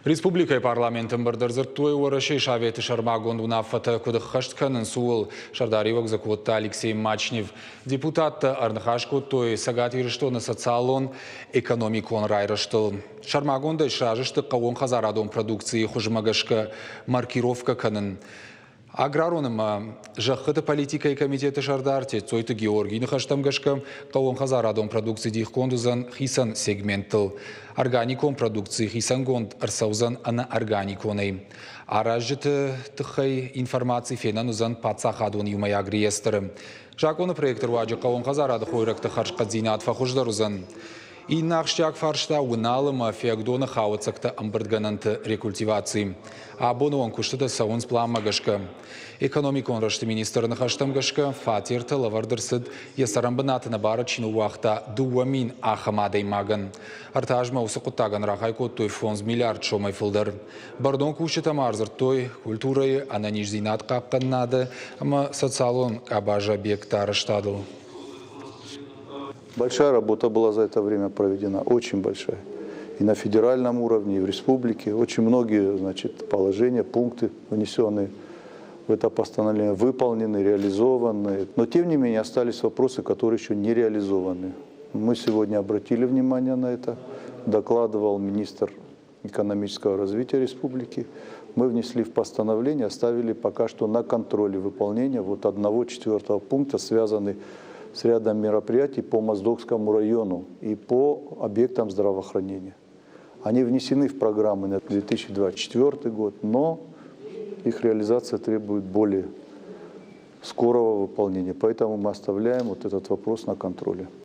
Республикӕйы парламенты ӕмбырды ӕрдзырдтой, Уӕрӕсейы Советы сӕрмагонд уынаффӕтӕ куыд ӕххӕст кӕнынц, ууыл. Сӕрдариуӕг дзы кодта Алексей Мачнев. Депутаттӕ ӕрныхас кодтой Цӕгат Ирыстоны социалон-экономикон райрӕзтыл. Сӕрмагондӕй сразы сты хъӕууонхӕдзарадон продукцийы хуызмӕ гӕсгӕ маркировкӕ кӕнын. Аграрон ӕмӕ зӕххыты политикӕйы комитеты сӕрдар Тетцойты Георгийы ныхӕстӕм гӕсгӕ, хъӕууонхӕдзарадон продукци дихгонд уыдзӕн хицӕн сегменттыл. Органикон продукци хицӕнгонд ӕрцӕудзӕн ӕнӕорганиконӕй. Аразджыты тыххӕй информаци фенӕн уыдзӕн паддзахадон иумӕйаг реестры. Закъоны проекты руаджы хъӕууонхӕдзарады хойрӕгты хӕрзхъӕддзинад фӕхуыздӕр уыдзӕн. Иннӕ ахсджиаг фарста Уынал ӕмӕ Фиагдоны хауӕццӕгтӕ ӕмбырдгӕнӕнты рекультиваци. Абоны онг куыстытӕ цӕуынц пъланмӕ гӕсгӕ. Экономикон рӕзты министры ныхӕстӕм гӕсгӕ, фатертӕ лӕвӕрд ӕрцыд, йӕ цӕрӕнбынаты нӕбары чи ныууагъта, 2000 ахӕм адӕймагӕн. Ӕртӕ азмӕ уыцы хъуыддагӕн рахай кодтой 5 миллиард сомӕй фылдӕр. Бӕрнон кусджытӕ ма ӕрдзырдтой культурӕйы, ӕнӕниздзинад хъахъхъӕнынады ӕмӕ социалон къабазы объектты арӕзтадыл. Большая работа была за это время проведена, очень большая. И на федеральном уровне, и в республике. Очень многие, значит, положения, пункты, внесенные в это постановление, выполнены, реализованы. Но тем не менее остались вопросы, которые еще не реализованы. Мы сегодня обратили внимание на это. Докладывал министр экономического развития республики. Мы внесли в постановление, оставили пока что на контроле выполнения вот одного четвертого пункта, связанный с рядом мероприятий по Моздокскому району и по объектам здравоохранения. Они внесены в программы на 2024 год, но их реализация требует более скорого выполнения. Поэтому мы оставляем вот этот вопрос на контроле.